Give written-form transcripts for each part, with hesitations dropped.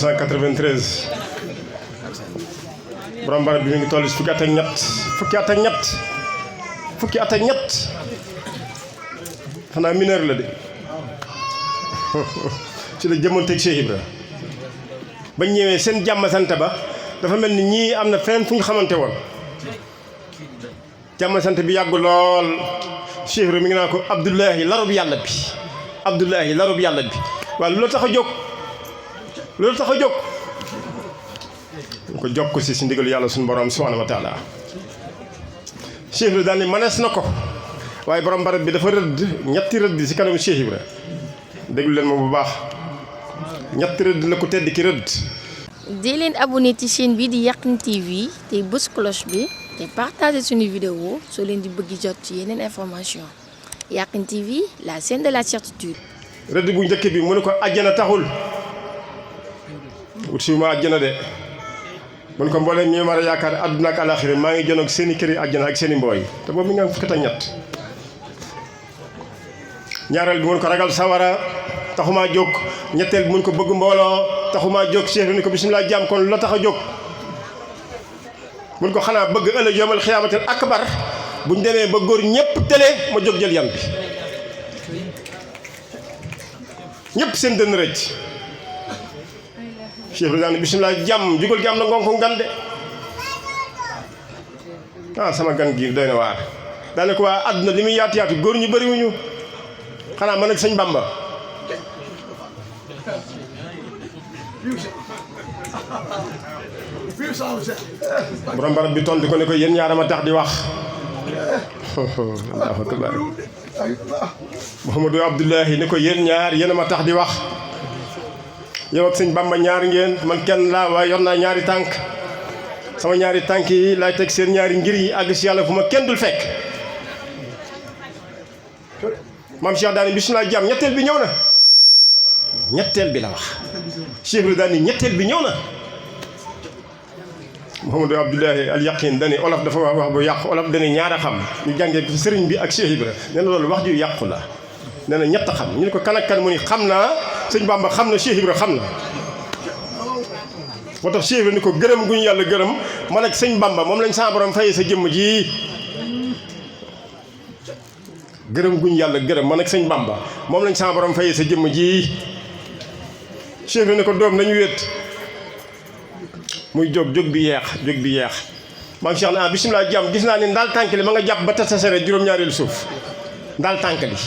1993 borom barab bi mi ngi toll si fukki at ak ñett xanaa mineur la de ci la jëmanteeg Cheikh Ibra bañ ñëwee seen jàmm sant ba dafa mel ni ñii am na feneen fu ñu xamante woon jàmm sant bi yàggu lool Cheikh Ibra mi ngi naan ko Abdoulahi larub yàlla bi Abdoulahi larub yàlla bi waaw lu la tax a jóg ñu ko jokk si ndigalu yàlla suñu borom subhanahu wa taala Cheikh Ibra daal ni manees na ko waaye borom barab bi dafa rëdd ñetti rëdd si kanamu Cheikh Ibra déglu leen ma bu baax ñetti rëdd la ko tedd ki rëdd. dee leen abonné ci chaîne bi di Yakhine TV te bës cloche bi te partagé suñu vidéo soo leen di bëgg jot ci yeneen information Yakhine TV la chaîne de la certitude. rëdd bu njëkk bi mu ne ko àjjana taxul wut si ma àjjana de mun ko mbooleem ñi war a yaakaar àdduna ak alaxira maa ngi jonoog seen i kër yi àjjana ak seen i mbooy te boobu mi nga am fukki ak ñett. ñaareel bi mun ko ragal sawara taxumaa jóg ñetteel bi mun ko bëgg mbooloo taxumaa jóg Cheikh bi ni ko bisimilah jaam kon lu la tax a jóg mun ko xanaa bëgg ëllëg yomal xiyaamatil akbar buñ demee ba góor ñëpp télé ma jóg jël yan bi ñëpp seen dënn rëcc Cheikh bi daal ne bisimilah jàmm jugal gi am na ngonko gan de sama gan gi doy na waar daane ko waa àdduna li muy yaatu yaatu góor ñu bëriwuñu xanaa man ak sëñ Bamba borom barab bi tontu ko ne ko yéen ñaar ma tax di wax Allahu akbar Mouhamadou Abdoulahi ne ko yéen ñaar yéen a ma tax di wax yow ak sëñ Bamba ñaar ngeen man kenn laa waaye yor naa ñaari tànk sama ñaari tànk yi laay teg seen ñaari ngir yi àgg si yàlla fu ma kenn dul fekk maam Cheikh daani bisimilah jàmm ñetteel bi ñëw na ñetteel bi la wax Cheikh Ibra daani ñetteel bi ñëw na Mouhamadou Abdoulahi al Yakhine dani olof dafa wax bu yàqu olof dani ñaar a xam ñu jàngee ko sëriñ bi ak Cheikh Ibra nee na loolu wax ju yàqu la nee na ñett a xam ñu ne ko kan ak kan mu ni xam naa sëñ Bamba xam na Cheikh Ibra xam na moo tax Cheikh Ibra ni ko gërëm gu ñu yàlla gërëm man ak sëñ Bamba moom lañ sa borom fayee sa jëmm ji gërëm guñ yàlla gërëm man ak sëñ Bamba moom lañ sama borom fayee sa jëmm ji Cheikh bi ne ko doom nañu wéet muy jóg bi yeex maam Cheikh na bisimilah jàmm gis naa ni ndaal tànk li ma nga jàpp ba tasasare juróom-ñaareelu suuf ndaal tànk li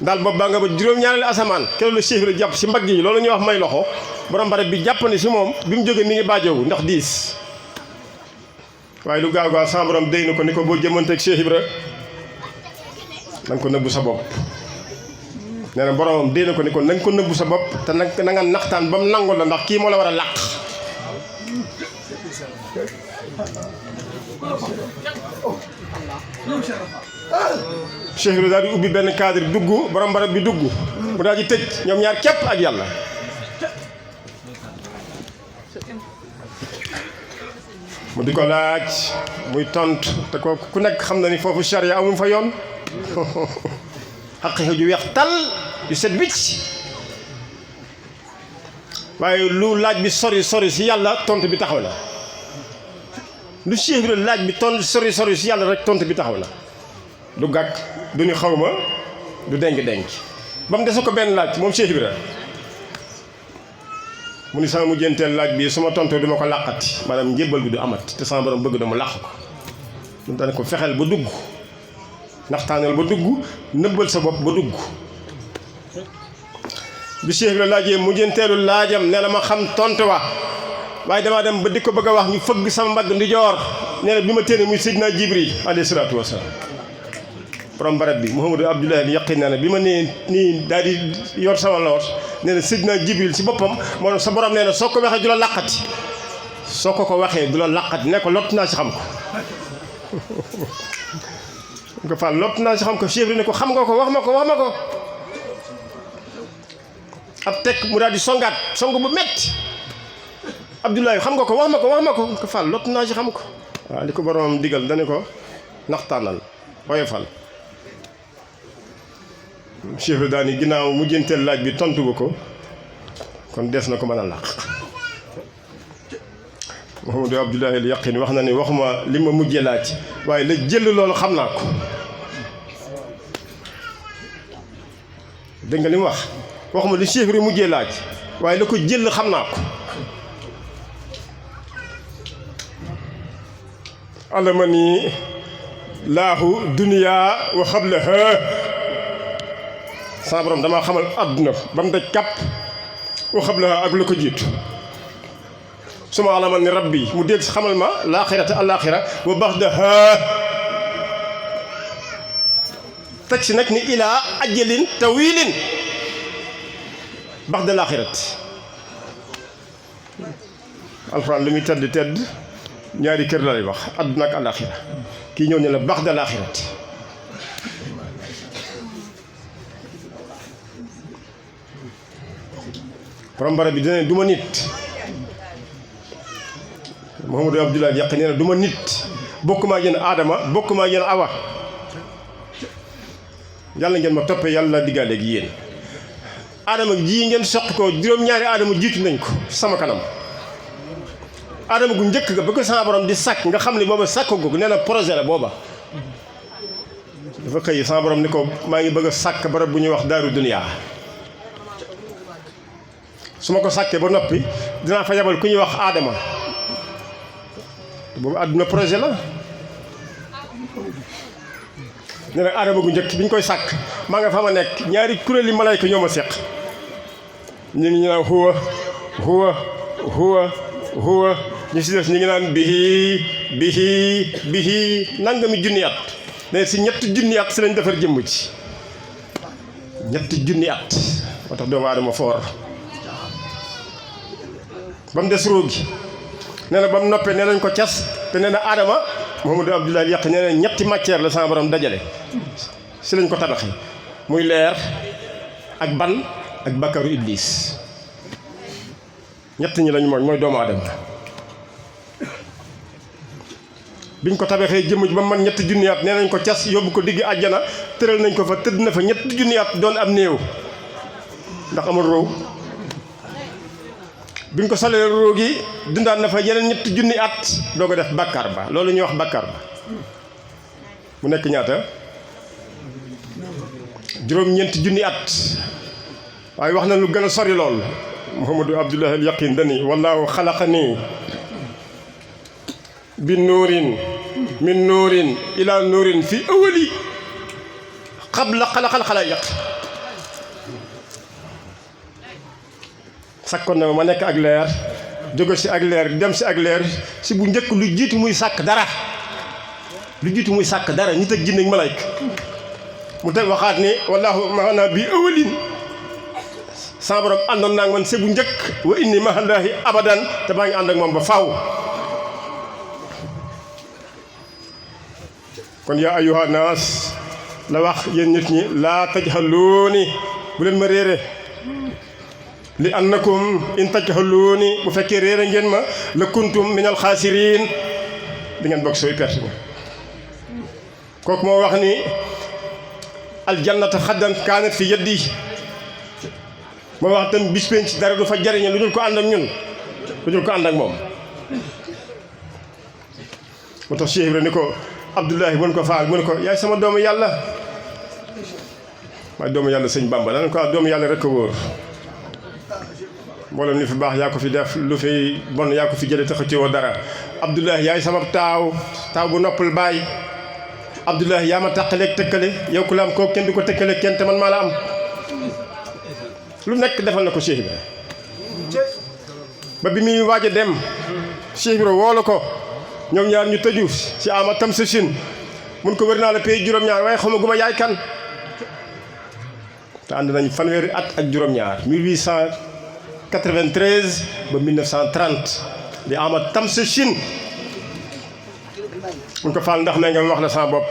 ndaal boobu baa nga ba juróom-ñaareelu asamaan keroog la Cheikh bi jàpp si mbagg yi loolu ñuy wax may loxo borom barab bi jàpp ni si moom bi mu jógee mi ngi bàjjoowu ndax diis waaye lu gaaw gaaw sama borom déy na ko ni ko boo jëmanteeg Cheikh Ibra na nga ko nëbbu sa bopp nee na boromam dee na ko ni ko na nga ko nëbbu sa bopp te na nga naxtaan ba mu nangul la ndax kii moo la war a làq Cheikh Ibra daal di ubbi benn cadre dugg borom barab bi dugg mu daal di tëj ñoom ñaar képp ak yàlla mu di ko laaj muy tontu te ko ku nekk xam na ni foofu charia amul fa yoon xaqiiqa ju weex tal yu set wicc waaye lu laaj bi sori si yàlla tontu bi taxaw na lu Cheikh Ibra laaj bi tontu sori si yàlla rek tontu bi taxaw na du gàkk du ni xaw ma du denc ba mu dese ko benn laaj moom Cheikh Ibra mu ni sama mujjanteel laaj bi su ma tontoo duma ko làqati maanaam njébbal bi du amat te sama borom bëgg dama làq ko mun dane ko fexeel ba dugg naxtaanal ba dugg nëbbal sa bopp ba dugg bi Cheikh Ibra laajee mujjanteelu laajam nee na ma xam tontu wa waaye damaa dem ba di ko bëgg a wax ñu fëgg sama mbagg ndijoor nee na bi ma téene muy Seydina Jibril alayhi salaatu wasalaam borom barab bi Mouhamadou Abdoulahi al Yakhine nee na bi ma nee nii daal di yor sama loot nee na Seydina Jibril si boppam moo sa borom nee na soo ko waxee du la làqati soo ko waxee du la làqati ne ko lott naa si xam ko nga fa lott naa si xam ko Cheikh Ibra ne ko xam nga ko wax ma ko ab tekk mu daal di songaat song bu metti Abdoulaye xam nga ko wax ma ko nga fa lott naa si xam ko waaw li ko boromam digal dane ko naxtaanal oyofal Cheikh Ibra daal ni ginnaaw mujjanteel laaj bi tontu ba ko kon des na ko mën a làq. Mouhamadou Abdoulahi al Yaqin wax na ni waxuma li ma mujjee laaj waaye la jël loolu xam naa ko. dégg nga li mu wax waxuma li Cheikh Ibra mujjee laaj waaye la ko jël xam naa ko. alamani laahu duniya wa xablaha sa borom damaa xamal àdduna ba mu daj kàpp wa xablaha ak lu ko jiitu suma alaman ni rabbi mu dégg si xamal ma laaxirata alaaxira wa baxdaha teg si nag ni ilaa ajalin tawilin baxda laaxirat alxuraan li muy tedd tedd ñaari kër la lay wax àdduna ak alaaxira kii ñëw ne la baxda laaxirat borom bara bi dina ne du ma nit Mouhamadou Abdoulaye Yaqin nee na du ma nit bokkuma yéen aadama bokkuma yéen awa yàlla ngeen ma toppee yàlla diggaaleeg yéen aadama ji ngeen soqi ko juróom-ñaari aadama jiitu nañ ko sama kanam aadama gu njëkk ga ba ko sama borom di sàkk nga xam ne booba sàkk googu nee na projet la booba dafa xëy sama borom ni ko maa ngi bëgg a sàkk barab bu ñuy wax daaru duniyaa su ma ko sàkkee ba noppi dinaa fa yabal ku ñuy wax aadama boobu àdduna projet la nee na aadama gu njëkk bi ñu koy sàkk maa nga fa ma nekk ñaari kuréeli malayka ñoo ma seq ñu ngi naan huwa ñu si des ñu ngi naan bihi nangami junni at ne si ñetti junni at si lañ defar jëmm ci ñetti junni at moo tax doomu aadama foor ba mu des róo gi nee na ba mu noppee nee nañ ko cas te nee na aadama Mouhamadou Abdoulaye Yaqin nee na ñetti matière la sama borom dajale si lañ ko tabaxee muy leer ak ban ak bakkaru iblis ñett ñi lañ mooy doomu aadama biñ ko tabaxee jëmm ji ba man ñetti junni at nee nañ ko cas yóbbu ko digg àjjana tëral nañ ko fa tëdd na fa ñetti junni at doon am néew ndax amul róow biñ ko solee róo gi dundaan na fa yeneen ñetti junni at doo ko def bàkkaar ba loolu ñuy wax bàkkaar ba mu nekk ñaata juróom-ñeenti junni at waaye wax na lu gën a sori lool Mouhamadou Abdoulahi al Yaqin dani wallaahu xalaqani bi nuurin min nuurin ila nuurin fi awali qabla xalaqal xalaayiq sakkoon na ma nekk ak leer jóge si ak leer dem si ak leer si bu njëkk lu jiitu muy sàkk dara nit ak jinne ak malayka mu teg waxaat ni wallaahu maana bi awalin sama borom àndoon naa man si bu njëkk wa inni mahallaahi abadan te maa ngi ànd ak moom ba faaw kon yaa ayyuha naas la wax yéen nit ñi laa tajhaluuni bu leen ma réere li annakum in tajhaluuni bu fekkee réere ngeen ma la kuntum min alxaasiriin di ngeen bokk sooy perte ma kooku moo wax ni aljannata xaddan kaanat fi yaddi moo wax tam bis penc dara du fa jariñe lu dul ko ànd ak ñun lu dul ko ànd ak moom moo tax Cheikh Ibra ni ko Abdoulahi mën ko faal mën ko yaay sama doomu yàlla maay doomu yàlla sëñ Bamba danañ ko doomu yàlla rek ko wóor mboolem li fi baax yaa ko fi def lu fi bon yaa ko fi jële tax ci woo dara Abdoulahi yaay sama taaw bu noppal baay Abdoulahi yaa ma tàqaleeg tëkkale yow ku la am koo kenn du ko tëkkale kenn te man maa la am lu nekk defal na ko Cheikh Ibra ba bi muy waaj a dem Cheikh Ibra woolu ko ñoom ñaar ñu tëju si ama tam sa Chine mun ko wër naa la pay juróom-ñaar waaye xaw ma gu ma yaay kan te ànd nañ fanweeri at ak juróom-ñaar 1893 ba 1930 di ama tam sa Chine mun ko faal ndax may nga wax la sama bopp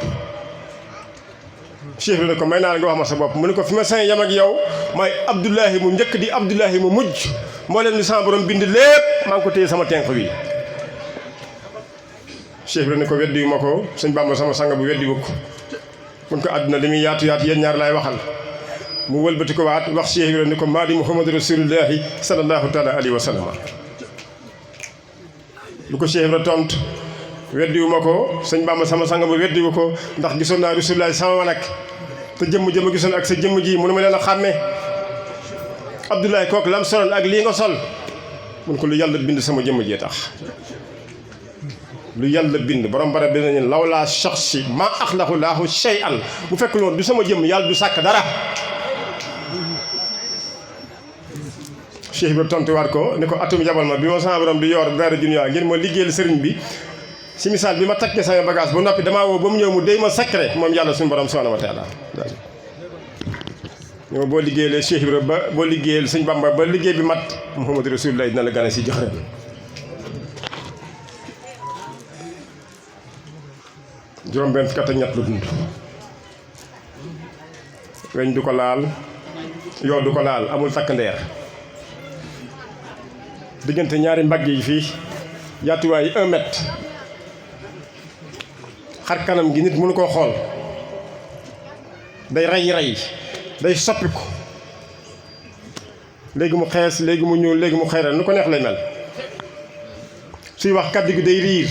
Cheikh bi ne ko may naa la nga wax ma sa bopp mu ne ko fi ma sañ yam ak yow mooy Abdoulahi mu njëkk di Abdoulahi mu mujj moo leen li sama borom bind lépp maa ngi ko téye sama tenq wi Cheikh bi ne ko weddi yu ma ko sëñ Bamba sama sang bu weddi wu ko mun ko àdduna li muy yaatu yaatu yéen ñaar laay waxal mu wëlbati ko waat wax Cheikh Ibra ni ko maa di Muhammadu Rasulullahi sallallahu taala alayhi wa sallam. lu ko Cheikh Ibra tontu weddiwu ma ko sëñ Bamba sama sanga ma weddiwu ko ndax gisoon naa Rasulullahi sama ma nag te jëmm jëmm gisoon ak sa jëmm ji mënu ma leen a xàmmee. Abdoulaye kooku lam soloon ak lii nga sol mun ko lu yàlla bind sama jëmm jee tax. lu yàlla bind borom bara bi nañu lawlaa shaxsi ma axlahu laahu shay'an bu fekk loolu du sama jëmm yàlla du sàkk dara. Cheikh Ibra tontuwaat ko ni ko atum yabal ma bi ma sama borom di yor daara dunya ngir ma liggéeyal sëriñ bi si misaal bi ma takkee sama bagage ba noppi damaa woo ba mu ñëw mu déy ma secret moom yàlla suñu borom subhanahu wa taala. ñu ma boo liggéeyalee Cheikh Ibra ba boo liggéeyal sëñ Bamba ba liggéey bi mat Muhammadu Rasulullah dina la gane si jox ren. juróom benn fukki at ak ñett lu dund weñ du ko laal yoo du ko laal amul takk ndeer diggante ñaari mbagg yi fii yaatuwaay 1 mètre xar kanam gi nit mënu koo xool day rey day soppiku léegi mu xees léegi mu ñuul léegi mu xeeral nu ko neex lay mel suy wax kàddu gi day riir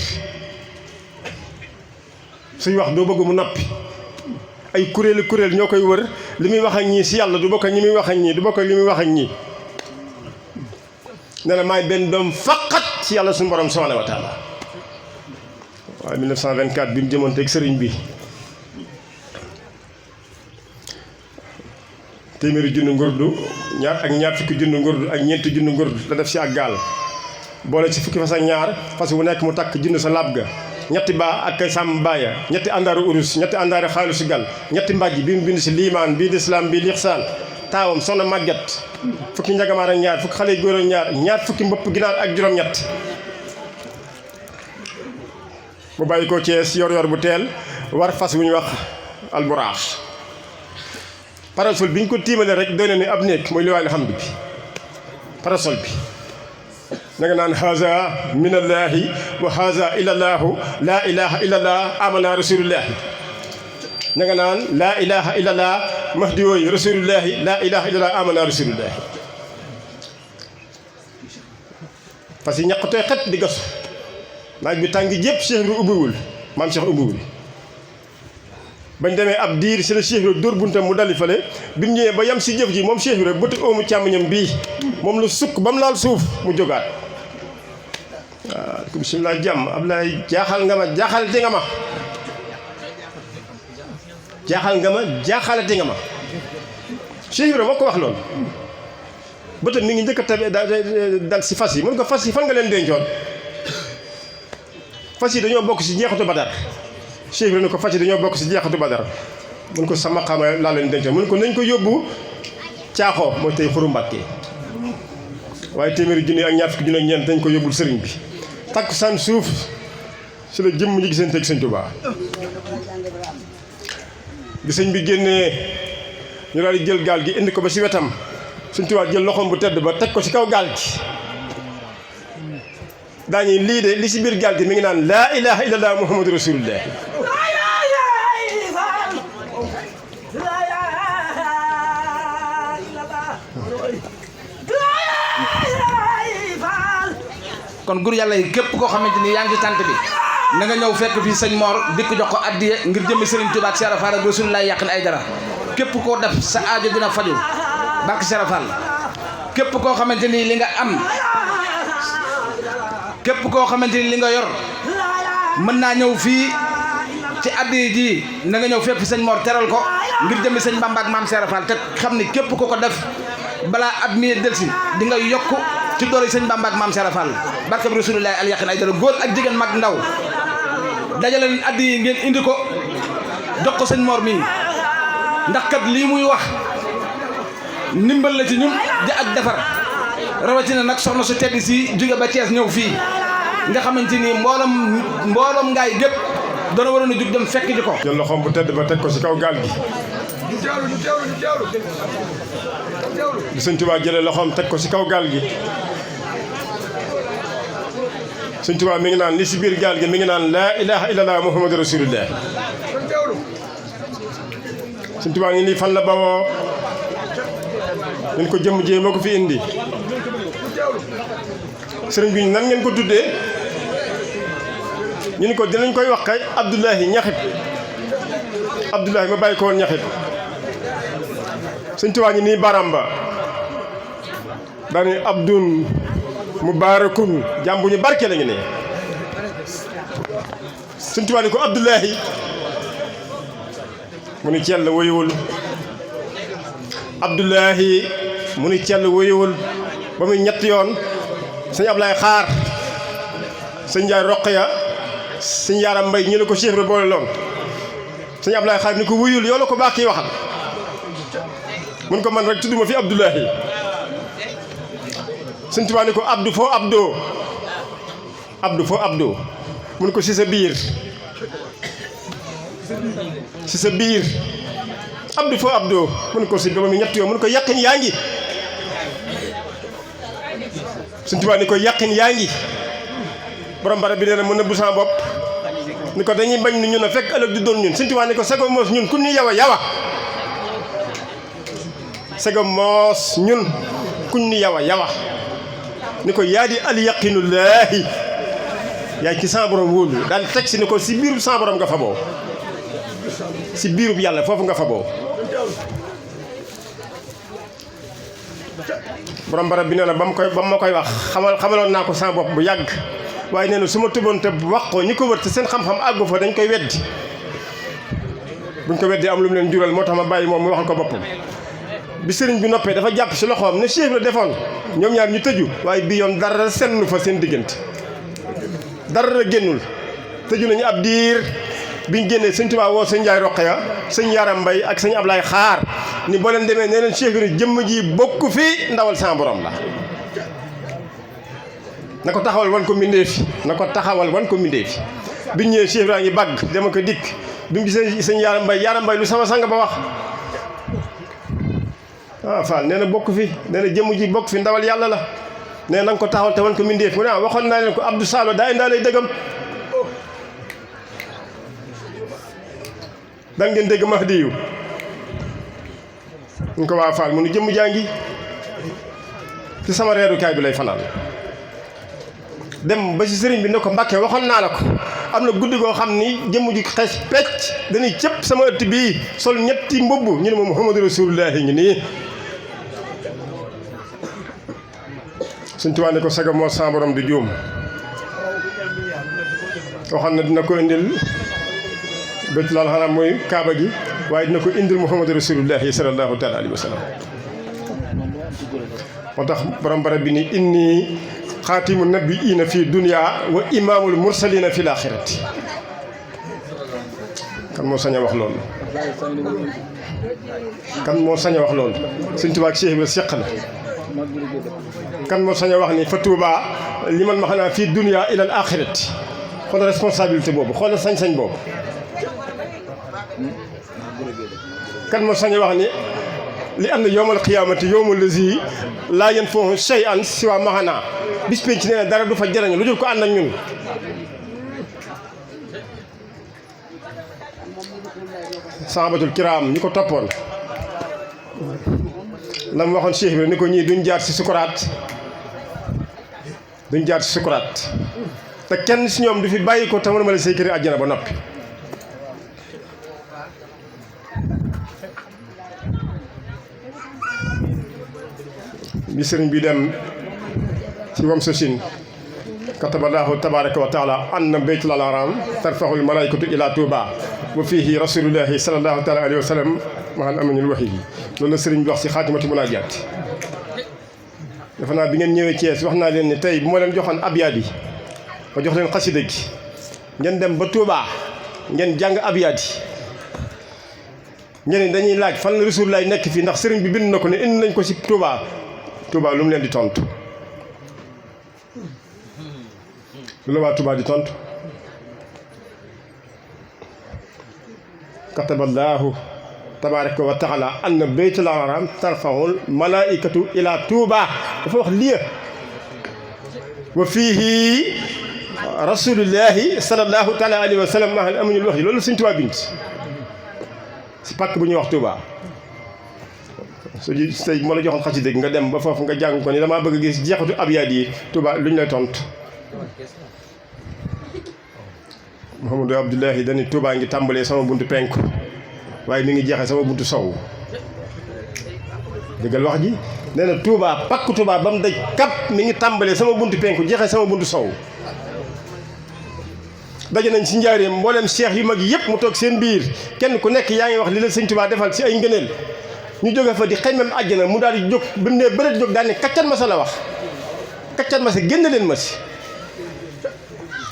suy wax doo bëgg mu noppi ay kuréel ñoo koy wër li muy wax ak ñii si yàlla du bokk ak ñi muy wax ak ñii du bokk ak li muy wax ak ñii ne la maay benn doom faqat ci yàlla suñu borom subhanahu wa taala. waaye 1924 bi mu jëmoon teg sëriñ bi téeméeri junni ngurdu ñaar fukki junni ngurdu ak ñeenti junni ngurdu la def si ak gaal boole ci fukki fas ak ñaar fas bu nekk mu takk junni sa lab ga ñetti baa ak sàmm baaya ñetti àndaaru urus ñetti àndaari xaalisu gal ñetti mbàjj bi mu bind si liimaan bii lislaam bii lixsaan taawam soxna màgget fukki njagamaar ak ñaar fukki xale góor ak ñaar fukki mbëpp ginaar ak juróom-ñett bu bàyyi ko Cees yor bu teel war fas wu ñu wax alburaax parasol bi ñu ko tiimale rek doy na ni ab néeg mooy liwaay alhamdu bi parasol bi na nga naan haza minallahi wa haza ilallahu laa ilaha illallah amana rasulullahi na nga naan laa ilaha illallah mahdi yooyu rasulullahi laa ilaha illallah amana rasulullahi parce que ñaq tooy xet di gasu naaj bi tàng yëpp Cheikh Ibra ubbiwul maam Cheikh ubbiwul bañ demee ab diir si la Cheikh Ibra dóor buntam mu dali fale bi mu ñëwee ba yam si jëf ji moom Cheikh Ibra bëti oomu càmmoñam bii moom la sukk ba mu laal suuf mu jógaat waaw ko bisimilah jàmm Ablaye jaaxal nga ma jaaxalati nga ma jaaxalati nga ma Cheikh Ibra moo ko wax loolu bëtam mi ngi njëkk a tabe dal si fas yi mën ko fas yi fan nga leen dencoon fas yi dañoo bokk si jeexatu Badar Cheikh Ibra ne ko fas yi dañoo bokk si jeexatu Badar mun ko sama xama laa leen dencoon mun ko nañ ko yóbbu caaxoo mooy tey xuru Mbàkke waaye téeméeri junni ak ñaar fukki junni ak ñeent dañ ko yóbbul sëriñ bi takk san suuf si la jëmm ñi gisante ak sëñ Tuubaa bi sëñ bi génnee ñu daal di jël gaal gi indi ko ba si wetam sëñ Tuubaa jël loxoom bu tedd ba teg ko si kaw gaal gi daañuy lii de li si biir gaal gi mi ngi naan laa ilaha illallah muhammadu rasulullah kon gur yàlla yi képp koo xamante ni yaa ngi ci tànt bi na nga ñëw fekk fii sëñ Mor dikk jox ko addiye ngir jëmmi Serigne Touba ak Cheikh Fall ak Rasulullah yàq na ay dara képp koo def sa aajo dina faju barke Cheikh Fall képp koo xamante ni li nga am képp koo xamante ni li nga yor mën naa ñëw fii ci addiye ji na nga ñëw fekk fi sëñ Mor teral ko ngir jëmmi sëñ Bamba ak maam Cheikh Fall te xam ni képp ko ko def balaa at mi delsi di nga yokk ci doole sëñ Bamba ak maam Cheikh Fall barke bi Rasulullah al yaqin ay dara góor ak jigéen mag ndaw dajale leen addi yi ngeen indi ko jox ko sëñ Mor mii ndax kat lii muy wax ndimbal la ci ñun di ak defar rawatina nag soxna su tedd si jóge ba Thiès ñëw fii nga xamante ni mbooloom ngaay gépp dana waroon a jug dem fekk ji ko jël loxoom bu tedd ba teg ko si kaw gaal gi di sëñ Tuubaa jëlee loxoom teg ko si kaw gaal gi sëñ Tuubaa mi ngi naan li si biir gaal gi mi ngi naan laa ilaha illallah muhammadu rasulullah sëñ Tuubaa ngi nii fan la bawoo ñu ko jëmm jee moo ko fi indi sëriñ bi nan ngeen ko tuddee ñu ni ko dinañ koy wax kay Abdoulahi Ñaxit Abdoulahi ma bàyyi ko woon Ñaxit sëñ Tuubaa ngi nii baramba daani abdun mubarakun jàmm bu ñu barke la ngi ne sëñ Tuubaa ni ko Abdoulahi mu ni cell woyewul Abdoulahi mu ni cell woyewul ba muy ñett yoon sëñ Ablaye xaar sëñ Njaay Roqaya sëñ Yaaram Mbay ñu ne ko Cheikh Ibra boole loon sëñ Ablaye xaar ni ko wuyul yow la ko baax kii waxal mun ko man rek tudduma fi Abdoulahi sëñ Tuubaa ni ko Abdou foo Abdou Abdou foo Abdou mun ko si sa biir si sa biir Abdou foo Abdou mun ko si ba mu ñett yoon mun ko yàqin yaa ngi sëñ Tuubaa ni ko yàqin yaa ngi borom bara bi nee na mën na bu sama bopp ni ko dañuy bañ ni ñun a fekk ëllëg di doon ñun sëñ Tuubaa ni ko sego moos ñun ku ñu yawa yawa sego moos ñun kuñ ni yawa yawa ni ko yaa di al yaqinullaahi yaay ci sama borom wóolu daal teg si ni ko si biirub sama borom nga fa boo si biirub yàlla foofu nga fa boo borom barab bi nee na ba ma koy wax xamaloon naa ko sama bopp bu yàgg waaye nee na su ma tëboon te wax ko ñi ko wër te seen xam-xam àggu fa dañ koy weddi buñ ko weddi am lu mu leen jural moo tax ma bàyyi moom mu waxal ko boppam bi sëriñ bi noppee dafa jàpp si loxoom ne Cheikh la defoon ñoom ñaar ñu tëju waaye bi yoon dara sennu fa seen diggante dara génnul tëju nañu ab diir biñ génnee sëñ Tuubaa woo sëñ Njaay Roqaya sëñ Yaram Mbay ak sëñ Ablaay xaar ni boo leen demee nee leen Cheikh Ibra jëmm ji bokk fi ndawal sama borom la na ko taxawal wan ko mbindéef na ko taxawal wan ko mbindéef biñ ñëwee Cheikh Ibra ngi bàgg dama ko dikk bi mu gisee sëñ Yaram Mbay lu sama sang ba wax Fall nee na bokk fi nee na jëmm ji bokk fi ndawal yàlla la nee na nga ko taxawal te wan ko mbindéef mu ne waxoon naa leen ko Abdou Salo daa indaa lay dëggam da ngeen dégg Mahdi yu ñu ko waa Fall mu nu jëmm jaa ngi ci sama reerukaay bi lay fanaan dem ba ci sëriñ bi ne ko Mbàkke waxoon naa la ko am na guddi goo xam ni jëmm ji xes pecc dañuy cëpp sama ëtt bii sol ñetti mbubb ñu ne ma Muhammadu Rasulullaahi ngi nii Sëñ Tuubaa ne ko saga moo sa borom di juum waxoon na dina ko indil Baytul Haram mooy Kaaba gi waaye dina ko indil Muhammadu Rasulullaahi sallallaahu taala alayhi wa sallam moo tax borom barab bi ni inni xaatimu nabiyyiina fi dunya wa imaamul mursaliina fi laaxirati kan moo sañ a wax loolu kan moo sañ a wax loolu Sëñ Tuubaa ak Cheikh Ibra seq na kan moo sañ a wax ni fa Tuubaa li man ma xanaa fii dunya ilal aaxirati xoolal responsabilité boobu xoolal sañ-sañ boobu kan moo sañ a wax ni li am na yowmal qiyaamati yowmal lazi laa yanfa'u shay'an siwa maxanaa bis penc nee na dara du fa jëriñu lu dul ko ànd ak ñun sahabatul kiram ñi ko toppoon la mu waxoon Cheikh bi ni ko ñii duñ jaar ci sukuraat te kenn si ñoom du fi bàyyi ko te mënuma la say këri àjjana ba noppi bi sëriñ bi dem ci wam sosin kataballahu tabaraka wa taala anna baytul haram tarfahul malaikatu ila Touba wa fihi rasulullahi sallallahu taala alayhi wa sallam mahal aminul wahyi loolu la sëriñ bi wax ci xaatimatu munaajaat dafa naa bi ngeen ñëwee Thiès wax naa leen ni tey bu ma leen joxoon abyaat yi ma jox leen xasida gi ngeen dem ba Touba ngeen jàng abyaat yi ngeen dañuy laaj fan la rasulullahi nekk fii ndax sëriñ bi bind na ko ne indi nañ ko ci Touba lu mu leen di tontu lu la waa Touba di tontu kataballaahu tabaaraka wa taala anna baytul haram tarfahul malaikatu ila Touba dafa wax lii wa fiihi rasulullahi sallallahu taala alayhi wa sallam mahal aminul wax yi loolu Sëñ Touba bind si pàkk bu ñuy wax Touba su ji tey moo la joxoon xasida nga dem ba foofu nga jàng ko ni damaa bëgg gis jeexatu abyaat yi Touba lu ñu lay tontu Mouhamadou Abdoulahi dañu Touba ngi tàmbalee sama buntu penku waaye mi ngi jeexee sama buntu sow dëggal wax ji nee na Touba pakk Touba ba mu daj kap mi ngi tàmbalee sama buntu penku jeexee sama buntu sow daje nañ ci njaareem mboolem cheikh yu mag yëpp mu toog seen biir kenn ku nekk yaa ngi wax li la sëñ Touba defal ci ay ngëneel ñu jóge fa di xeymam àjjana mu daal di jóg bi mu ne bëreet jóg daal ne kaccat ma sa la wax kaccat ma sa génn leen ma si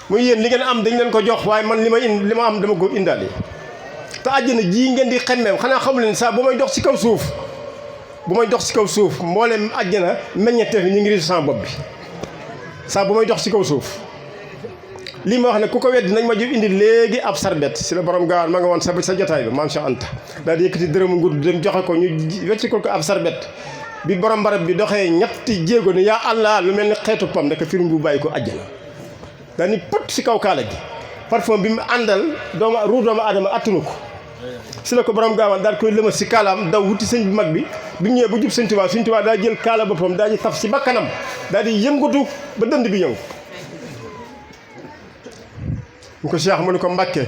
muy yéen li ngeen am dañ leen ko jox waaye man li ma am dama ko indaale te àjjana jii ngeen di xemmeem xanaa xamu leen saa bu may dox ci kaw suuf mboolem àjjana meññeteef ñu ngi riisu sama bopp bi saa bu may dox ci kaw suuf lii ma wax ne ku ko weddi nañ ma jub indi léegi ab sarbet si la borom gaawaan ma nga woon sa jotaay ba maam Cheikh Anta daal di yëkkati dërëmu ngudd dem joxe ko ñu wecci ko ab sarbet bi borom barab bi doxee ñetti jéego ni yaa Allah lu mel ni xeetu pam ndaka firim bu bàyyi ko àjjana daal ni pët si kaw kaala gi parfum bi mu àndal doomu aadama attunu ko si la ko borom gaawaan daal koy lëmas si kaalaam daw wuti sëñ bu mag bi bi mu ñëwee bu jub sëñ Tuubaa daa jël kaala boppam daal di taf si bakkanam daal di yëngutu ba dënd bi yëngu mu ko Cheikh mu ni ko Mbàkke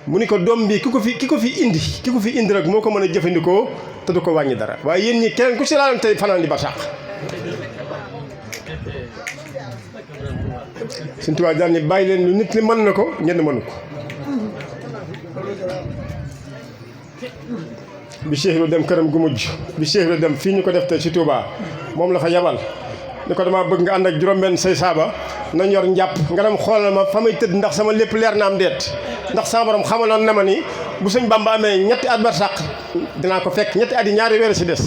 mu ni ko doom bi ki ko fi indi rek moo ko mën a jëfandikoo te du ko wàññi dara waaye yéen ñi keneen ku si laaloon tey fanaan di ba sàq Sëñ Tuubaa daal ni bàyyi leen lu nit li mën na ko ñenn mënu ko bi Cheikh Ibra dem këram gu mujj bi Cheikh Ibra dem fii ñu ko def tey ci Touba moom la fa yabal ni ko damaa bëgg nga ànd ak juróom-benn say saaba nañ yor njàpp nga dem xoolal ma fa may tëdd ndax sama lépp leer na am deet ndax sama borom xamaloon na ma ni bu sëñ Bamba amee ñetti at bar sàq dinaa ko fekk ñetti at yi ñaari weer si des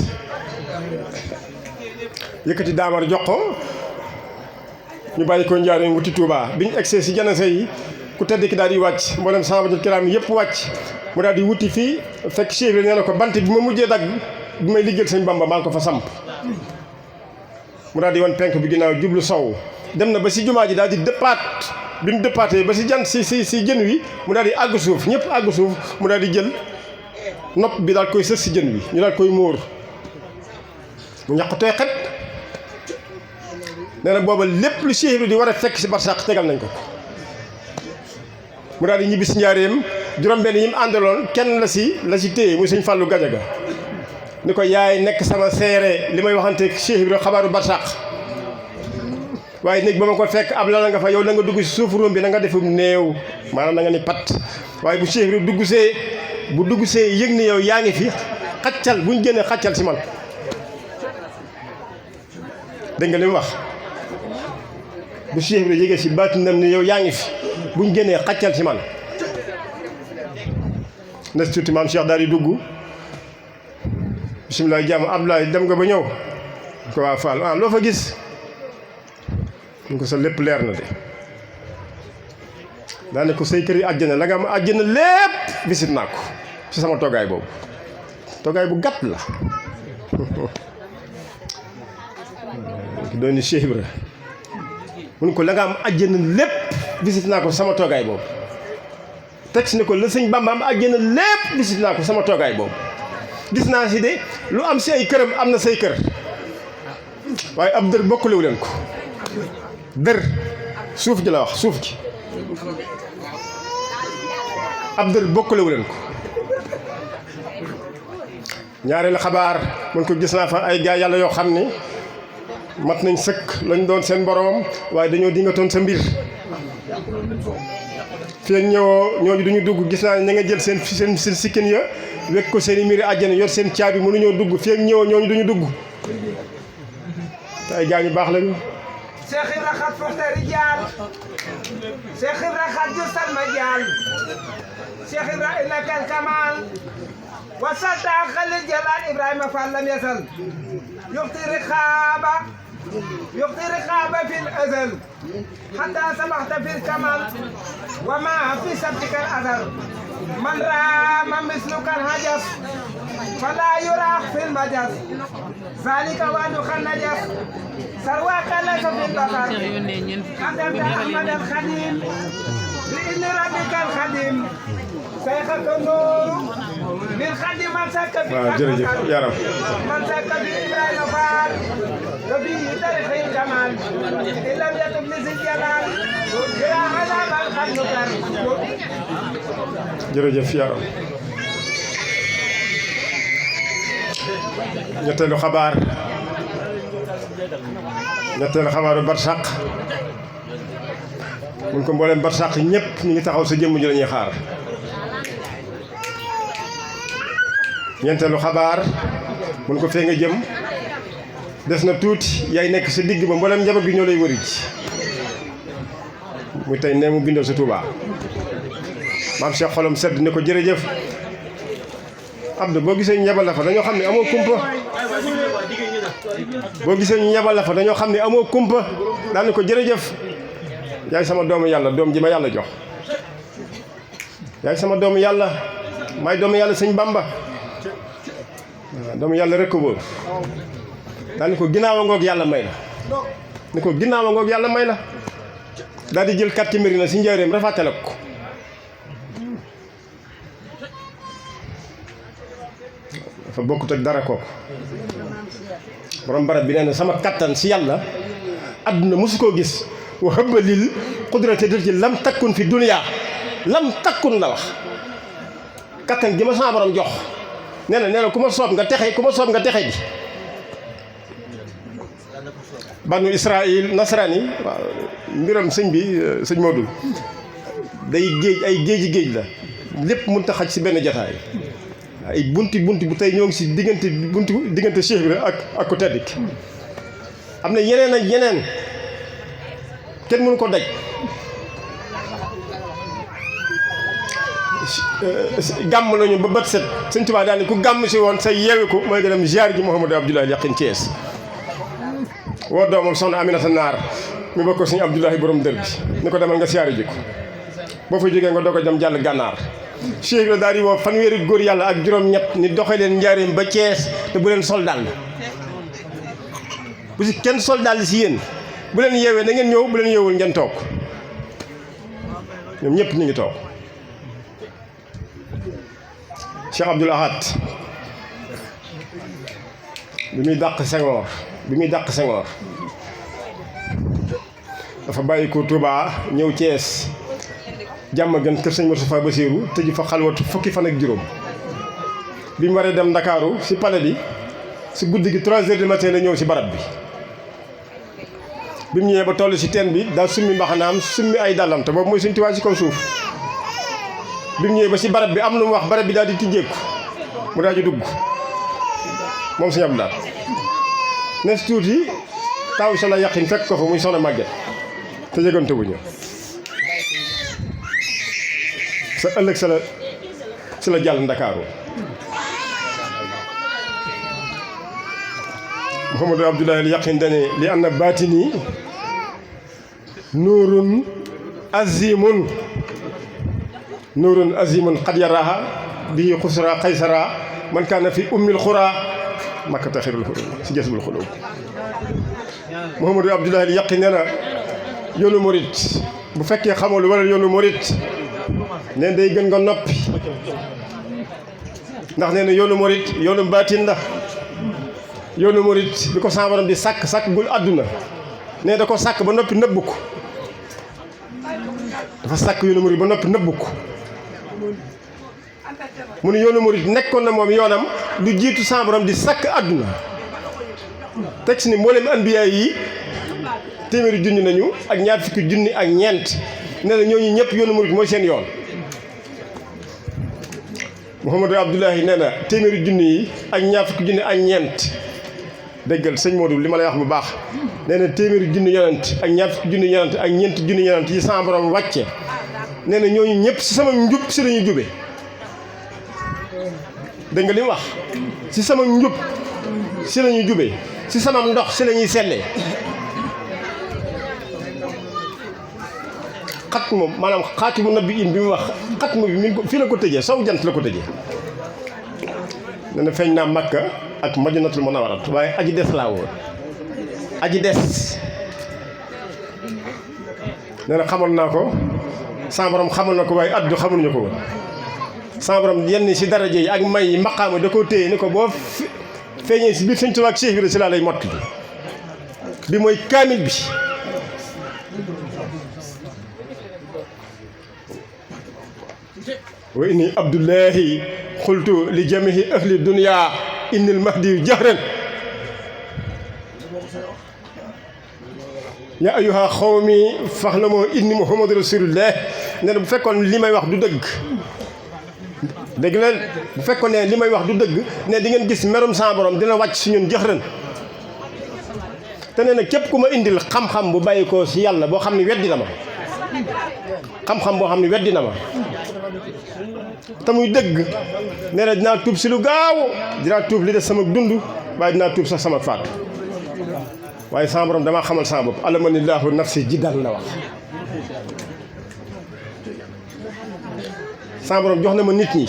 yëkkati daamar jox ko ñu bàyyi ko njaareem wuti Touba bi ñu egsee si janase yi ku tedd ki daal di wàcc mboolem sahabatul kiram yëpp wàcc mu daal di wuti fii fekk Cheikh nee na ko bant bi ma mujjee dagg bi may liggéeyal sëñ Bamba maa ngi ko fa samp mu daal di wan penk bi ginnaaw jublu sow dem na ba si jumaa ji daal di dëppaat bi mu dëppaatee ba si jant si jën wi mu daal di àgg suuf ñëpp àgg suuf mu daal di jël nopp bi daal koy sës si jën wi ñu daal koy móor mu ñaq tooy xet nee na booba lépp lu Cheikh di war a fekk si barsàq tegal nañ ko mu daal di ñibbi si njaareem juróom-benn yi mu àndaloon kenn la si téye muy sëñ Fallou Gadiaga ni ko yaay nekk sama seere li may waxante Cheikh Ibra xabaaru barsàq waaye néeg ba ma ko fekk ab la nga fa yow na nga dugg si suuf róom bi na nga defum néew maanaam na nga ni pat waaye bu Cheikh Ibra bu dugg see yëg ni yow yaa ngi fi xaccal buñ génnee xaccal si man dégg nga li mu wax bu Cheikh Ibra yëgee si baatinam ni yow yaa ngi fi buñ génnee xaccal si man na si tuuti maam Cheikh daal di dugg bisimilah jàmm Abdoulaye dem nga ba ñëw ko waa Fall loo fa gis ñu ko sa lépp leer na de daane ko say kër yi àjjana la nga am àjjana lépp visit naa ko ci sama toogaay boobu toogaay bu gàtt la doon ni Cheikh Ibra mun ko la nga am àjjana lépp visit naa ko sama toogaay boobu teg si ne ko la sëñ Bamba am àjjana lépp visit naa ko sama toogaay boobu gis naa si de lu am si ay këram am na say kër waaye ab dër bokkalewu leen ko dër suuf ji la wax suuf ji ab dër bokkalewu leen ko ñaareelu xabaar mun ko gis naa fa ay gaa yàlla yoo xam ni mat nañ sëkk lañ doon seen boroom waaye dañoo dingatoon sa mbir fii ak ñëwoo ñooñu duñu dugg gis naa ne ña nga jël seen sikkin ya wekk ko seen i mbiri àjjana yor seen caabi mënuñoo dugg fii ak ñëwoo ñooñu duñu dugg te ay gaa ñu baax lañu Cheikh Ibra xat foxte rijaal Cheikh Ibra xat justal ma jaal Cheikh Ibra innakal kamal wasalta xalil jalal Ibrahima Fall lam yasal yuxti riqaaba fil azal hatta samaxta fil kamal wa ma fi sabtikal azal man raama mislukal hajas fala yuraax fil majas zalika wadu xan najas sarwaka laysa fil basar adamta ahmad al khadim bi idni rabbika al khadim sayxaka nooru bir xaddi man sàkk bi waaw jërëjëf yaram man sàkk bi Ibrahima Fall ga bi tarixil kamal ilam yatub li si jalal gira azabal xannukar jërëjëf yaram ñetteelu xabaaru barsàq mun ko mbooleem barsàq ñëpp ñu ngi taxaw sa jëmm ji la ñuy xaar ñeenteelu xabaar mun ko fee nga jëm des na tuuti yaay nekk sa digg ba mbooleem njaboot gi ñoo lay wëri ji muy tey nee mu bindoo sa Touba maam Cheikh xolam sedd ne ko jërëjëf Abdou boo gisee ñu yebal la fa dañoo xam ne amoo kumpa boo gisee ñu yebal la fa dañoo xam ne amoo kumpa daal ni ko jërëjëf yaay sama doomu yàlla doom ji ma yàlla jox yaay sama doomu yàlla maay doomu yàlla sëñ Bamba waaw doomu yàlla rek ko wóor daal ni ko ginnaawa ngoog yàlla may la ni ko ginnaawa ngoog yàlla may la daal di jël quartier Médina si njaareem rafatale ko dafa bokkut ak dara kooku borom barab bi nee na sama kattan si yàlla adduna mosu koo gis wa hëbbalil xudrate dër ci lam takkun fi duniyaa lam takkun la wax kattan gi ma sama borom jox nee na ku ma soob nga texe bi banu Israël nasaraan waaw mbiram sëñ bi sëñ Modou day géej ay géej la lépp mënut a xaj si benn jotaay ay bunti bu tey ñoo ngi si diggante Cheikh bi ak ko tedd ki am na yeneen ak yeneen kenn mënu ko daj gàmm nañu ba bët set sëñ Tuubaa daal ni ku gàmm si woon say yeewi ko mooy nga dem ziar ji Mouhamadou Abdoulaye Yakhine Thiès woo doomam soxna Aminata Naar mi bokk suñu Abdoulaye borom dër bi ni ko demal nga siyaari ji ko boo fa jógee nga doog a dem jàll gànnaar Cheikh la daal di woo fanweeri góor yàlla ak juróom-ñett ni doxee leen njaareem ba Thiès te bu leen sol dàll bu si kenn sol dàll si yéen bu leen yeewee na ngeen ñëw bu leen yeewul ngeen toog ñoom ñëpp ñu ngi toog Cheikh Abdoul Ahad bi muy dàq Senghor dafa bàyyi ko Touba ñëw Thiès jàmm gën kër sëñ Moustapha Bassirou tëju fa xalwatu fukki fan ak juróom bi mu waree dem Ndakaaru si palais bi si guddi gi 3 heures du matin la ñëw si barab bi mu ñëwee ba toll si teen bi daal summi mbaxanaam summi ay dàllam te boobu mooy suñ Tuubaa si kaw suuf bi mu ñëwee ba si barab bi am lu mu wax barab bi daal di tijjeeku mu daal di dugg moom sëñ Abdou Lahad nes tuuti taw sa la yàqin fekk ko fa muy soxna màgget te yëgante wuñu sa ëllëg si la jàll Ndakaaru Mouhamadou Abdoulaye Yakhine dane li anna baatini nuurun azimun qad yaraha bihi xusra qaysara man kaana fi ummil xura makkata xirul xurum si jasbul xulub Mouhamadou Abdoulaye Yakhine nee na yoonu murit bu fekkee xamoo lu waral yoonu murit neen day gën nga noppi ndax nee na yoonu murit yoonu baatin la yoonu murit bi ko sa borom di sàkk gul àdduna ne da ko sàkk ba noppi nëbbu ko dafa sàkk yoonu murit ba noppi nëbbu ko mu ne yoonu murit nekkoon na moom yoonam lu jiitu sa borom di sàkk àdduna teg si ni mboolem anbiya yi téeméeri junni nañu ak ñaar fukki junni ak ñeent nee na ñooñu ñëpp yoonu murit mooy seen yoon Mouhamadou Abdoulaye nee na téeméeri junni yi ak ñaar fukki junni ak ñeent déggal sëñ Modou li ma lay wax bu baax nee na téeméeri junni yonent ak ñaar fukki junni yonent ak ñeenti junni yonent yi sama borom wàcce nee na ñooñu ñëpp si sama njub si lañuy jube dégg nga li mu wax si sama njub si lañuy jube si sama ndox si lañuy sellee xat moom maanaam xaati mu nabbi in bi mu wax xat mu bi mi fii la ko tëjee sow jant la ko tëjee nee na feeñ naa Makka ak Madinatul Munawwara waaye aji des laa woon aji des nee na xamal naa ko sama borom xamal na ko waaye addu xamuñu ko woon sama borom yenn si daraja yi ak may maqaama da koo téye ni ko boo feeñee si biir sëñ Tuubaa ak Cheikh Ibra si laa lay mott bi mooy kaamil bi wa inni abdullahi xultu li jamihi ahli dunya innil mahdi jahran yaa ayyuha xawmi fahlamu inni muhammadu rasulullah nee na bu fekkoon li may wax du dëgg dëgg la bu fekkoon ne li may wax du dëgg ne di ngeen gis merum sa borom dina wàcc si ñun jahran te nee na képp ku ma indil xam-xam bu bàyyi ko si yàlla boo xam ne weddi na ma xam-xam boo xam ne weddi na ma te muy dëgg nee na dinaa tuub si lu gaaw dinaa tuub li des sama dund waaye dinaa tuub sax sama faatu waaye sama borom damaa xamal sama bopp alamanillahu nafsi jiddal la wax sama borom jox na ma nit ñi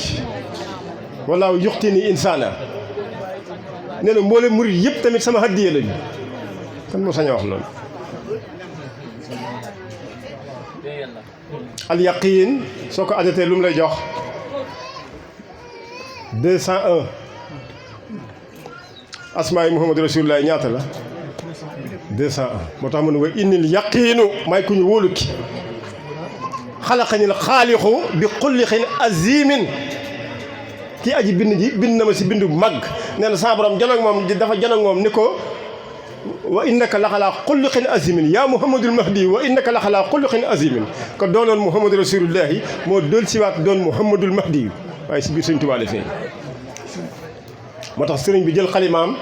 wallaahu yuxtini insaana nee na mboolem murit yëpp tamit sama hadiya lañu kan moo sañ a wax loolu al yaqin soo ko adatee lu mu lay jox 201 asmaa yi muhammadu rasulullah ñaata la 201 moo tax mu ne wa innil yaqiinu may ku ñu wóolu ki xalaqañil xaalixu bi xullixin azimin kii aji bind ji bind na ma si bindu mag nee na sa borom janoog moom dafa janoog moom ni ko wa innaka la xalaa xulluqin azimin yaa muhammadul mahdi wa innaka la xalaa xulluqin azimin kon doonoon muhammadu rasulullahi moo dool siwaat doon muhammadul mahdi waaye si biir sëñ Tuubaa la feeñ moo tax sëriñ bi jël xalimaam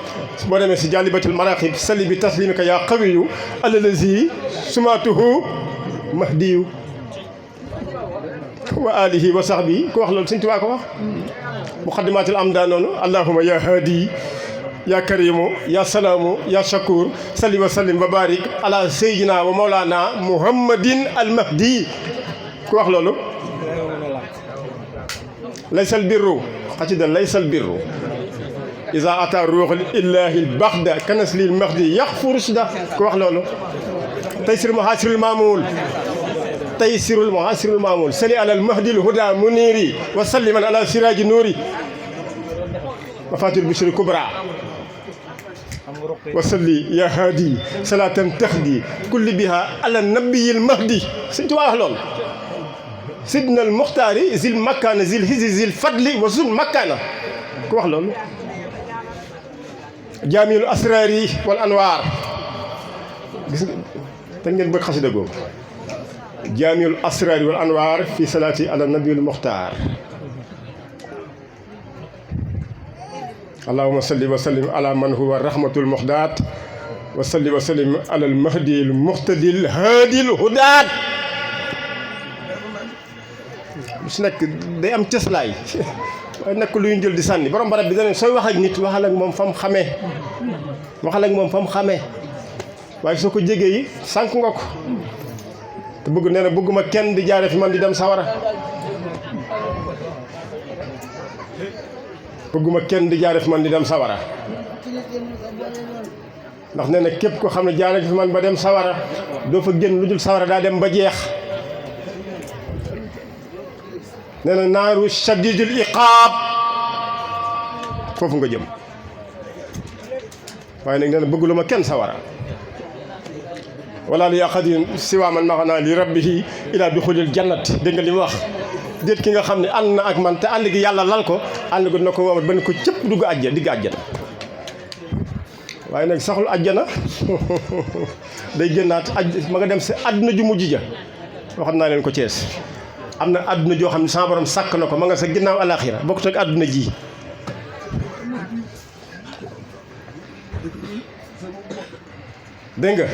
boo demee si jàllibatul maraqib salli bi taslimika yaa qawiyu alalazi sumaatuhu mahdiyu wa alihi wa sahbi ko wax loolu sëñ Tuubaa ko wax muqaddimatul amda noonu allahumma ya hadi ya karimu ya salaamu ya shakur salli wa sallim wa barik ala sayyidina wa mawlana muhammadin al mahdi ku wax loolu laysal birru xasida laysal birru iza ata ruuxul illahi al baxda kanasli al mahdi yaxfu rushda ku wax loolu taysir muhasirul maamul taysirul muhasirul maamul sali ala al mahdi al huda muniri wa salliman ala siraji nuuri mafatul bishri kubra wasalli ya haadi salatan tahdi kulli biha ala nabiyil mahdi sëñ Tuubaa wax lool sidna al muxtaari zil makkaana zil hisi zil fadli wa zul makkaana ku wax loolu jaamiul asraari wal anwaar gis nga te ngeen bëgg xasida googu jaamiul asraari wal anwaar fi salaati ala nabiyil muxtaar allahumma salli wa sallim ala man huwa rahmatul muxdaat wa salli wa sallim ala al mahdi al muxtadil haadil hudaat lu si nekk day am cëslaay waaye nekk lu ñu jël di sànni borom barab bi dana sooy wax ak nit waxal ak moom fa mu xamee waxal ak moom fa mu xamee waaye soo ko jegee yi sànq nga ko te bëgg nee na bëgguma kenn di jaare fi man di dem sawara bëgguma kenn di jaare fi man di dem sawara ndax nee na képp ko xam ne jaare fi man ba dem sawara doo fa génn lu dul sawara daa dem ba jeex nee na naaru shadidul iqaab foofu nga jëm waaye nag nee na bëggula ma kenn sawara wala li yaqadin siwa man maxanaa li rabbihi ila duxulil jannat dégg nga li mu wax déet ki nga xam ne ànd na ak man te ànd gi yàlla lal ko ànd ko dina ko woomat ba ne ko cëpp dugg àjjana digg àjjana waaye nag saxul àjjana day génnaat ma nga dem si àdduna ju mujj ja waxoon naa leen ko Cees am na àdduna joo xam ne sama borom sàkk na ko ma nga sa ginnaaw alaxira bokkut ak àdduna ji dégg nga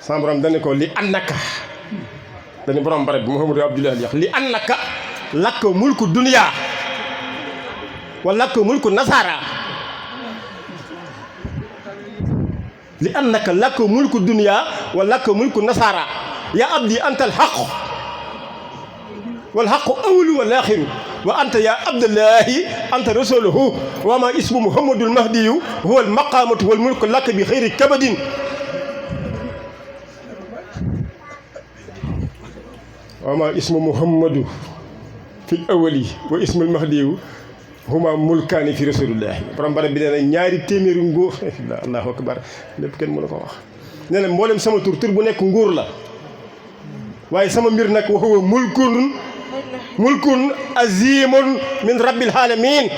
sama borom dane ko li annaka dañu borom bare bi Muhammadu Abdullahi yax li annaka lakk mulku dunya wa lakk mulku nasara li annaka lakk mulku dunya wa lakk mulku nasara ya abdi anta al haqq wal haqqu awwalu wal axiru wa anta ya abdullahi anta rasuluhu wa ma ismu muhammadul mahdiyu huwa al maqamatu wal mulku lakk bi xayri kabadin wa ma ismu muhammadu fil awali wa ismul mahdiyu huma mulkaani fi rasulillahi borom barab bi nee na ñaari téeméeri nguur allahu akbar lépp kenn mënu ko wax nee na mboolem sama tur bu nekk nguur la waaye sama mbir nag wa huwa mulkun azimun min rabbil alamin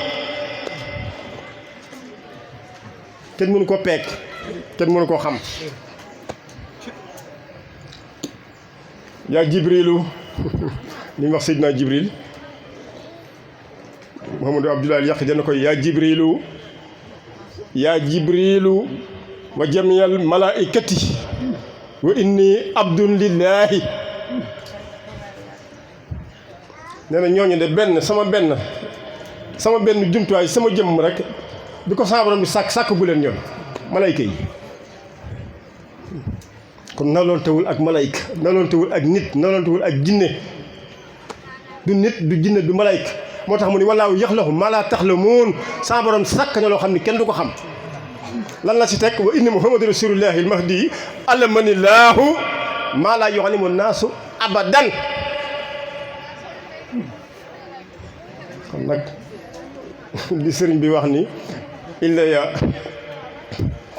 kenn mënu ko peek kenn mënu ko xam yaa jibrilu li ñu wax Seydina Jibril Muhammadu Abdoulaye yàq dana koy yaa jibrilu wa jamiyal malaikati wa inni abdun lillahi nee na ñooñu de sama benn jumtuwaay sama jëmm rek bi ko saa borom bi sàkk bu leen ñoom malayka yi kon naloontewul ak malayka naloontewul ak nit naloontewul ak jinne du nit du jinne du malayka moo tax mu ni wallaahu yaxlaqu maa laa ta'lamuun saa borom sàkk na loo xam ni kenn du ko xam lan la si teg wa inni muhammadu rasulullahi al-mahdi alamanillahu maa laa yu'allimu naasu abadan kon nag li sëriñ bi wax ni illa ya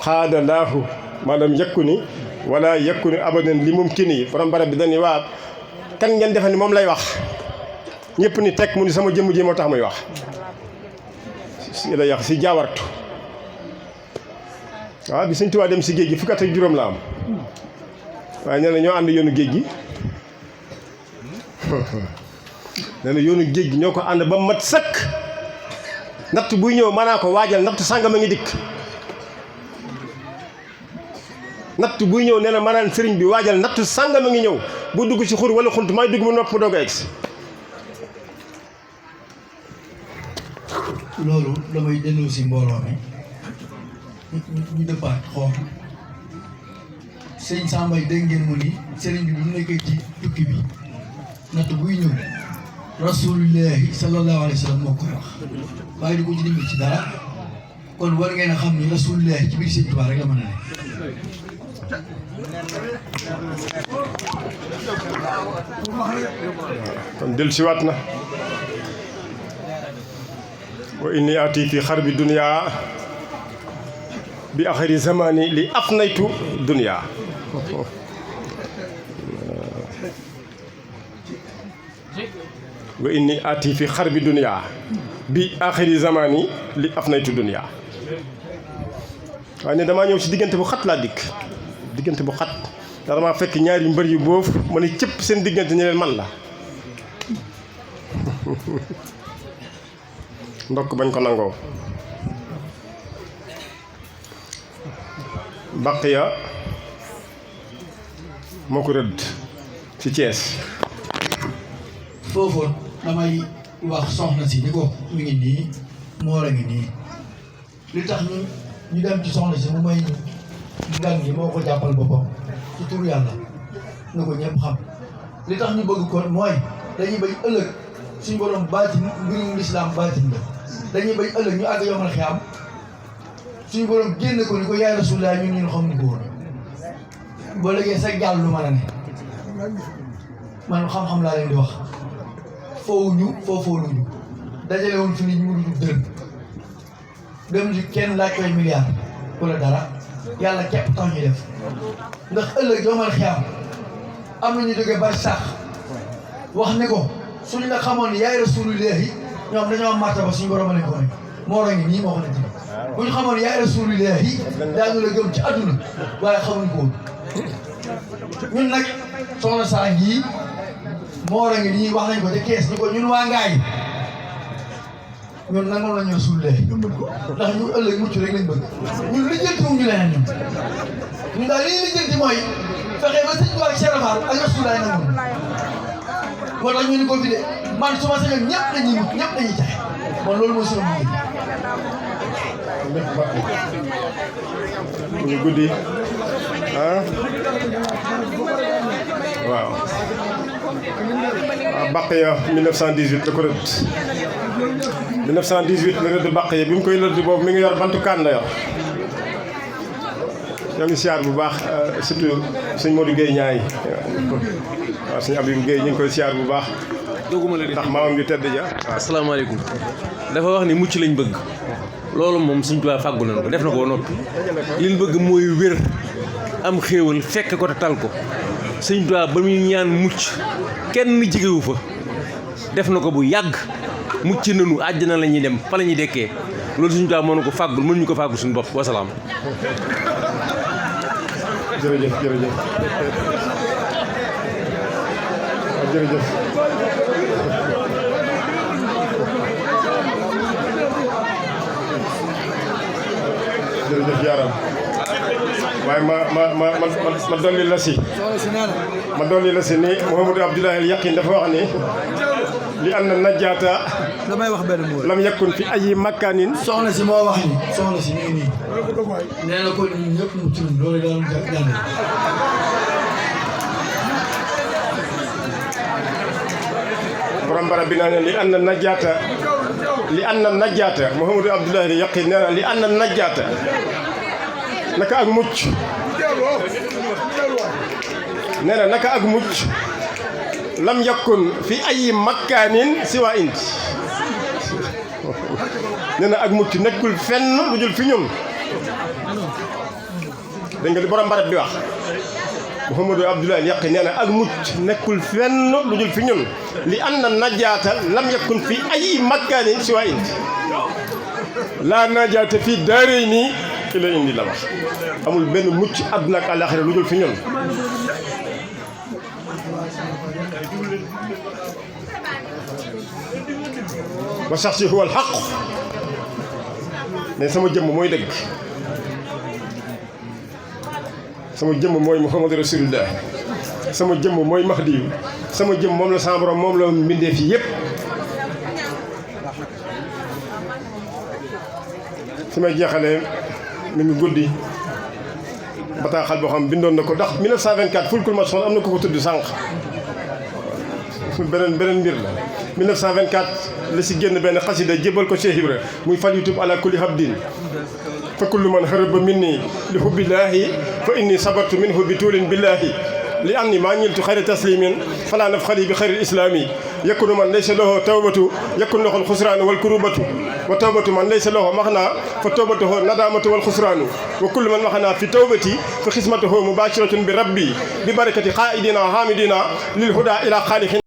xaadalaahu maanaam yekku ni wala yekku ni abadan li mumkini borom barab bi dañuy waa kan ngeen defe ni moom lay wax ñëpp ni teg mu ni sama jëmm ji moo tax muy wax illa ya si jaawartu waaw bi Sëñ Tuubaa dem si géej gi fukki at ak juróom la am waaye nee na ñoo ànd yoonu géej gi nee na yoonu géej gi ñoo ko ànd ba mat sëkk natt buy ñëw maanaa ko waajal natt sàngam a ngi dikk natt buy ñëw nee na maanaan sëriñ bi waajal natt sàngam a ngi ñëw bu dugg ci xur wala xunt may dugg mu nopp mu doog a egsi loolu damay delloo si mbooloo mi ñu dëppaat xool sëñ Samba yi dégg ngeen mu ni sëriñ bi bu nekkee ci tukki bi natt buy ñëw rasulullahi sallallahu alayhi wa sallam moo koy wax waaye du ko ci dimbali ci dara kon war ngeen a xam ni rasulullahi ci biir sëñ Tuubaa rek la mën a ne kon del siwaat na wa inni ati fi xarbi dunya bi axiri zamani li afnaytu dunya wa inni ati fi xarbi dunya bi axiri zamani li afnaytu dunya waaye ne damaa ñëw ci diggante bu xat laa dikk diggante bu xat ndax damaa fekk ñaari mbër yu boof ma ne cëpp seen diggante ñu leen man la ndokk bañ ko nangoo Baqiya moo ko rëdd ci Thiès foofu damay wax soxna si ni ko mi ngi nii moor a ngi nii li tax ñu dem ci soxna si mu may ngan gi moo ko jàppal boppam ci turu yàlla na ko ñëpp xam li tax ñu bëgg kon mooy dañuy bañ ëllëg suñu borom baatin mbirum lislaam baatin la dañuy bañ ëllëg ñu àgg yomal xiyaam suñu borom génn ko ni ko yaay Rasulullah ñun xam ni ko woon boo léegi sa jàll lu mën a ne man xam-xam laa leen di wax foowuñu dajale woon fi nit ñu mënuñu dërëm dem ci kenn laaj koy milliard wala dara yàlla képp tax ñu def ndax ëllëg yomal xiyaam am na ñu jógee bari sax wax ni ko suñu la xamoon ni yaay Rasulullah yi ñoom dañoo am martaba suñu borom a leen ko ne moo ngi nii moo ko ne bu ñu xamoon yaay Rasulullah yi daañu la gëm ci àdduna waaye xamuñ ko woon ñun nag soxna saa ngi moo ngi nii wax nañ ko te kees ñu ko ñun waa Ngaay ñun nangoon nañu Rasulullah ndax ñu ëllëg mucc rek lañ bëgg ñun lijjanti wuñ ñu leneen ñun daal lii lijjanti mooy fexe ba sëñ Tuubaa ak Cheikh Fall ak Rasulullah nangoon moo tax ñu ni ko fi de man su ma sañoon ñëpp dañuy mucc ñëpp dañuy jaxe kon loolu mooy sama liggéey ñu guddi waaw Baqiya 1918 la ko rëdd 1918 la rëdd Baqiya bi mu koy rëdd boobu mi ngi yor bantu kaan la yor ñoo ngi siyaar bu baax surtout sëñ Modou Guèye ñaay waaw sëñ Abibou Guèye ñu ngi koy siyaar bu baax ndax maamam ju tedd ja. asalaamaaleykum dafa wax ni mucc lañ bëgg loolu moom Sëñ Tuubaa fàggu nañ ko def na ko ba noppi liñ bëgg mooy wér am xéewal fekk ko te tal ko Sëñ Tuubaa ba muy ñaan mucc kenn jigewu fa def na ko bu yàgg mucc nañu àjjana la ñuy dem fa la ñuy dekkee loolu Sëñ Tuubaa moo na ko fàggul mënuñu ko fàggul suñu bopp wasalaam. jërëjëf jërëjëf jërëjëf. jërëjëf yaaram waaye ma dolli la si ni Mouhamadou Abdoulaye al Yaqin dafa wax ni li am na najaata damay wax benn mot lam yakun fi ayi makkaanin soxna si moo wax ni soxna si nii nii nee na ko ñun ñëpp mu tudd loolu daal jàng borom barab bi naa ne li an na najaata Mouhamadou Abdoulaye al Yaqin nee na li an na najaata naka ak mucc nee na naka ak mucc lam yakun fi ay makkaanin si waa indi nee na ak mucc nekkul fenn lu jël fi ñun dégg nga li borom barab bi wax Mouhamadou Abdoulaye Yaqi nee na ak mucc nekkul fenn lu jël fi ñun li an na najaata lam yakun fi ay makkaanin si waa indi laa najaata fii daaray nii ki la indi la wax amul benn mucc àdduna ak àllaaxira lu dul fi ñun wa shaxsi huwa al-haqq mais sama jëmm mooy dëgg sama jëmm mooy Muhammadu Rasulullah sama jëmm mooy Mahdi sama jëmm moom la sama borom moom la mbindee fi yépp fi may jeexalee mi ngi guddi bataaxal boo xam bindoon na ko ndax 1924 fulkul masoon am na ko tudd sànq beneen mbir la 1924 la si génn benn xasida jébal ko Cheikh Ibra muy fal yutub ala kulli habdin fa kullu man haraba minni li hubbillaahi fa inni sabartu minhu bi tuulin billaahi li anni maa ñiltu xayra taslimin fala nafxali bi xayril islami yakunu man laysa lahu tawbatu yakun lahu alxusraanu wal kurubatu wa tawbatu man laysa lahu maxnaa fa tawbatuhu nadamatu wal xusraanu wa kullu man maxnaa fi tawbati fa xismatuhu mubashiratun bi rabbi bi barakati xaidina hamidina lil huda ila xaalixin